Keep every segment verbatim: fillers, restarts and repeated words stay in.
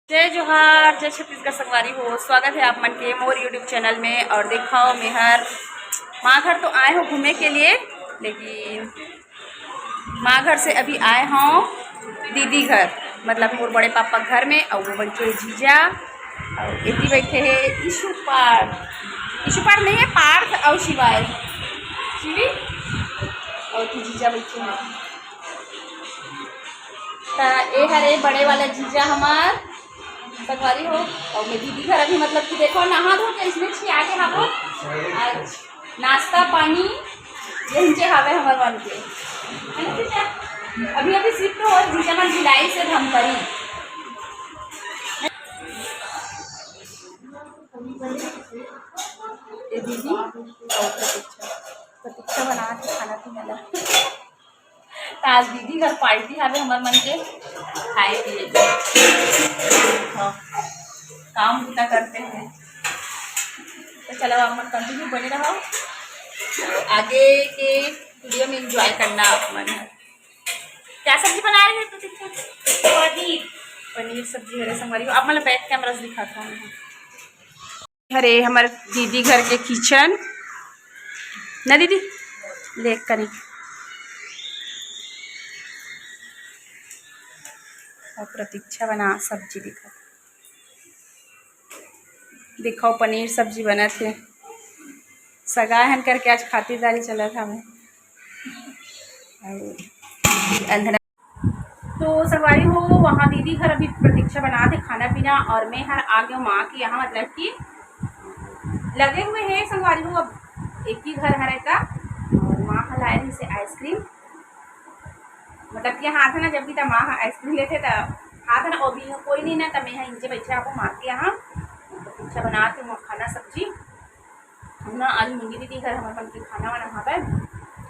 जय जोहार, जय छत्तीसगढ़ संगवारी हो। स्वागत है आप मन के मोर YouTube चैनल में। और देखो, मैं हर माँ घर तो आए हो घूमे के लिए, लेकिन माँ घर से अभी आए हो दीदी घर, मतलब मोर बड़े पापा घर में। और वो बइठे हे जीजा, और एती बइठे हे ईशुपार, ईशुपार नहीं है, पार्थ और शिवाय, शिवी और तू जीजा बइठे हे। त ए हरे बड़े वाला जीजा हमार संगवारी हो, और मैं दीदी घर अभी, मतलब कि देखो, नहा धो के इसमें छिया के हावो। आज नाश्ता पानी यही जे हावे हमर मन के, है ना जीजा? अभी अभी शिफ्ट हो जीजा मन भिलाई से धमतरी। ए दीदी और प्रतीक्षा, प्रतीक्षा बना के खाना पीना ला। त आज दीदी घर पार्टी हावे हमर मन के, खाए पिए के। हाँ, काम बूता करते हैं। तो चलो, आप मन कंटिन्यू बने रहो, आगे के वीडियो में एंजॉय करना आप मन। क्या सब्जी बना रहे हैं प्रतीक्षा? पनीर। पनीर सब्जी हरे संगवारी हो। आप मन बैक कैमरा से दिखाता हूँ। हरे हमर दीदी घर के किचन ना दीदी, ले कनी। और प्रतीक्षा बना सब्जी दिखा, दिखाओ पनीर सब्जी बनत हे। सगा हन करके आज खातिरदारी चलत हवे। और अंधरा तो संगवारी हो, वहाँ दीदी घर अभी प्रतीक्षा बनात हे खाना पीना, और मैं हर आ गया माँ के यहाँ, मतलब कि लगे हुए हैं संगवारी हो, अब एक ही घर हरे का। और माँ ह लाए रहिस हे आइसक्रीम, मतलब कि हाथ है ना, जब भी त माँ ह आइसक्रीम लेथे त हाथ है ना, वो भी कोई नहीं ना, त मैं ह इंचे बइठे आपको माँ के यहाँ प्रतीक्षा बनात हे खाना सब्जी। ना, आज मुंगी दीदी घर हमर मन के खाना वाना हवय,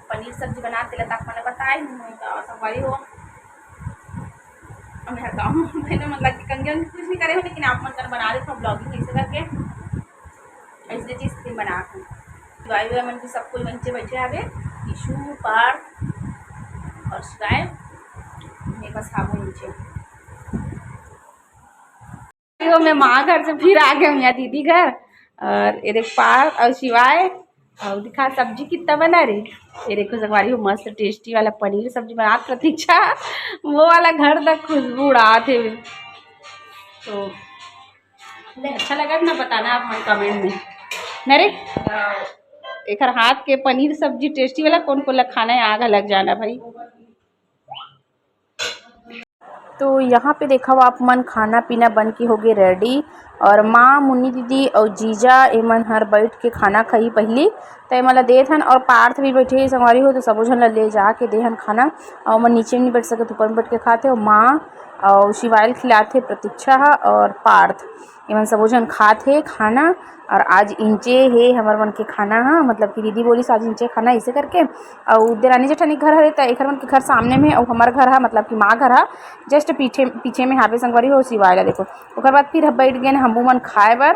पनीर सब्जी बना, तेला तक मैंने बताए नहीं हूँ, तो संगवारी हो, अब मैं काम मैंने मतलब कि कंगे कुछ नहीं करे हो, लेकिन आप मन कर बना देता हूँ ब्लॉगिंग ऐसे करके, ऐसे चीज़ फिर बना के भाई बहन मन की सब कोई मंचे बैठे आवे, ईशु, पार्थ और शिवाय, मैं बस हाबू नीचे। तो मैं माँ घर से फिर आ गए हूँ यहाँ दीदी घर। और ये देख पार और शिवाय, और दिखा सब्जी कितना बना रही। ये देखो संगवारी हो, मस्त टेस्टी वाला पनीर सब्जी बना प्रतीक्षा, वो वाला घर तक खुशबू उड़ात हे। तो अच्छा लगा ना, बताना आप मन कमेंट में। नरे एकर हाथ के पनीर सब्जी टेस्टी वाला कौन कौन ला खाना है, आग लग जाना भाई। तो यहाँ पे देखा हुआ आप मन, खाना पीना बन के होगे रेडी। और माँ, मुन्नी दीदी और जीजा एमन हर बैठ के खाना खाई पहली, तो एमन ला देत हन। और पार्थ भी बैठे हे संगवारी हो, तो सबो झन ला ले जाके दे हन खाना। और ओमन नीचे में नहीं बैठ सकत, ऊपर में बैठ के खाते। और माँ और शिवाय ल खिलाते प्रतीक्षा ह और पार्थ, एमन सबो झन खात हे खाना। और आज इंचे हे हमर मन के खाना ह, मतलब कि दीदी बोलिस आज इंचे खाना, ऐसे करके। और देरानी जेठानी घर हरे, त एकर मन के घर सामने में, और हमर घर ह, मतलब कि माँ घर ह जस्ट पीछे, पीछे में हावे संगवारी हो। शिवाय ला देखो, ओकर बाद फिर बैठ गए हमू मन खाए बर।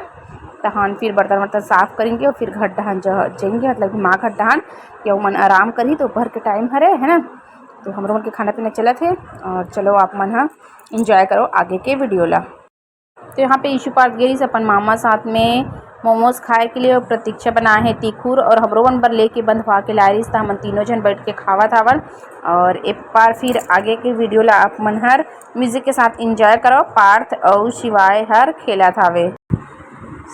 तहन फिर बर्तन वर्तन साफ करेंगे और फिर घर डहान ज-, जाएंगे, मतलब कि माँ घर डहान, कि ओमन आराम करही, दोपहर के टाइम हरे, है ना। तो हमरो मन के खाना पीना चलत हे। और चलो, आप मन ह एंजॉय करो आगे के वीडियो ला। तो यहाँ पे ईशु पार्थ गे रहिस अपन मामा साथ में मोमोज खाए के लिए, और प्रतीक्षा बनाए हे तिखुर, और हमरो मन बर लेके बंधवा के लाए रहिस, त हमन तीनों झन बैठ के खावत हवन। और एक बार फिर आगे के वीडियो ला आप मन हर म्यूजिक के साथ एंजॉय करो, पार्थ और शिवाय हर खेलत हवे।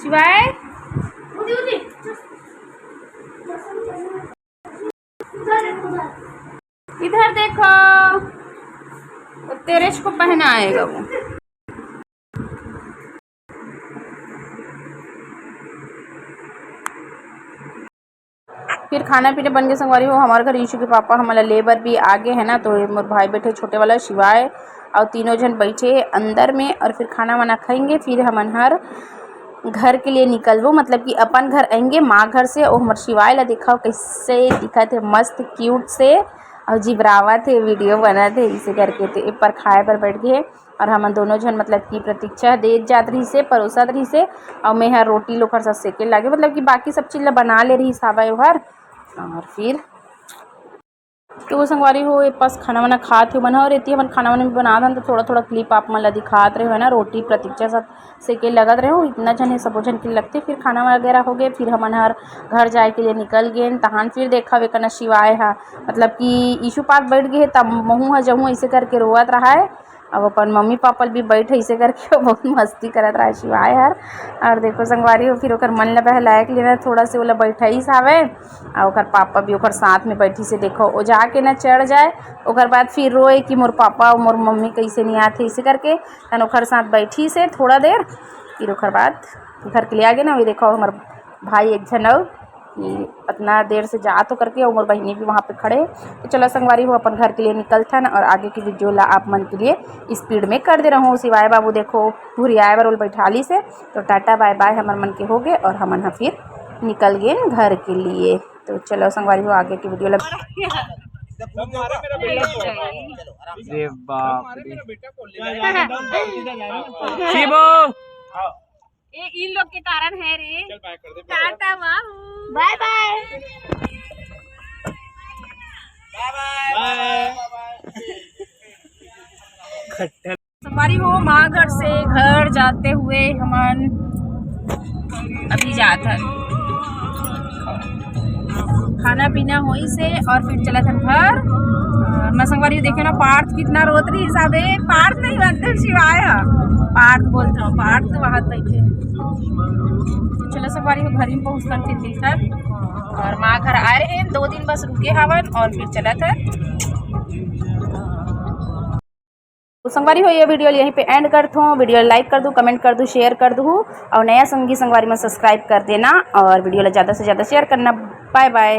शिवाय, इधर देखो, वो तेरेश को पहनाएगा वो। फिर खाना पीना बन के संगवारी हो, हमारे घर ईशु के पापा हमन ला ले बर भी आ गए है ना, तो ये मोर भाई बैठे छोटे वाला शिवाय, और तीनों झन बैठे हैं अंदर में, और फिर खाना वाना खाएंगे, फिर हमन हर घर के लिए निकलबो, मतलब कि अपन घर आएंगे माँ घर से। ओ हमर शिवाय ला देखो कैसे दिखत है, मस्त क्यूट से, और जिबरावत है, वीडियो बनत है, इसे करके तो एक बार खाए बर बैठ गए। और हमन दोनों झन मतलब कि प्रतीक्षा देत जात रहिसे, परोसत रहिसे, और मैं हर रोटी लोखर सब सेके लागे, मतलब कि बाकी सब चीज ला बना ले रहिस हावय ओहर। और फिर तो संगवारी हो, ए पास खाना वाना खात हे मन ह, और एती हमन खाना वाना भी बनात हन, तो थोड़ा थोड़ा clip आप मन ला दिखात रहे हो ना, रोटी प्रतीक्षा साथ सेके लगत रहे हो, इतना झन हे, सबो झन के लगथे। फिर खाना वगैरह हो गए, फिर हमन हर घर जाए के लिए निकल गेन। तहान फिर देखा वे कना शिवाय हा, मतलब कि ईशु पास बैठ गए हे, तब महू हा जहूँ ऐसे करके रोवत रहा है। अब अपन मम्मी पापा ल भी बैठ ऐसे करके बहुत मस्ती करत रहा शिवाय हर। और देखो संगवारी हो, फिर ओकर मन ल बहलाए के लिए ना थोड़ा से ओला बैठाइस हावे, और ओकर पापा भी ओकर साथ में बैठी से देखो, ओ जाके ना चढ़ जाए, ओकर बाद फिर रोए कि मोर पापा और मोर मम्मी कैसे नहीं आते, इसे करके तन ओकर साथ बैठी से थोड़ा देर, फिर ओकर बाद घर के लिए आगे ना। अभी देखो हमर भाई एक झन अउ कि अतना देर से जात हो करके, और मोर बहिनी भी वहाँ पे खड़े। तो चलो संगवारी हो, अपन घर के लिए निकलथन और आगे की वीडियो ला आप मन के लिए स्पीड में कर दे रहूँ। शिवाय बाबू देखो, भुरियाए बर ओल बैठाली से, तो टाटा बाय बाय हमर मन के हो गए और हमन ह फिर निकल गेन घर के लिए। तो चलो संगवारी हो, आगे की वीडियो ला। अरे बाप रे। शिवो। ये इन लोग के कारण है रे। चल बाय कर दे। टाटा बाबू। बाय बाय। बाय बाय। संगवारी हो, माँ घर से घर जाते हुए हमन अभी जात हन। खाना पीना होई से और फिर चलत हन घर। अ, मैं संगवारी देखे ना, पार्थ कितना रोत रही हिसाबे, पार्थ नहीं बनते शिवाय ह, पार्थ बोलते हो, पार्थ तो वहाँ बैठे। तो चलो संगवारी हो, घर ही पहुँचतन फिर मिलतन। और माँ घर आए रहे, दो दिन बस रुके हवन और फिर चलत है। तो संगवारी हो, ये वीडियो यहीं पे एंड करत हूँ। वीडियो लाइक कर दू, कमेंट कर दू, शेयर कर दू, और नया संगी संगवारी में सब्सक्राइब कर देना और वीडियो ला ज़्यादा से ज़्यादा शेयर करना। बाय बाय।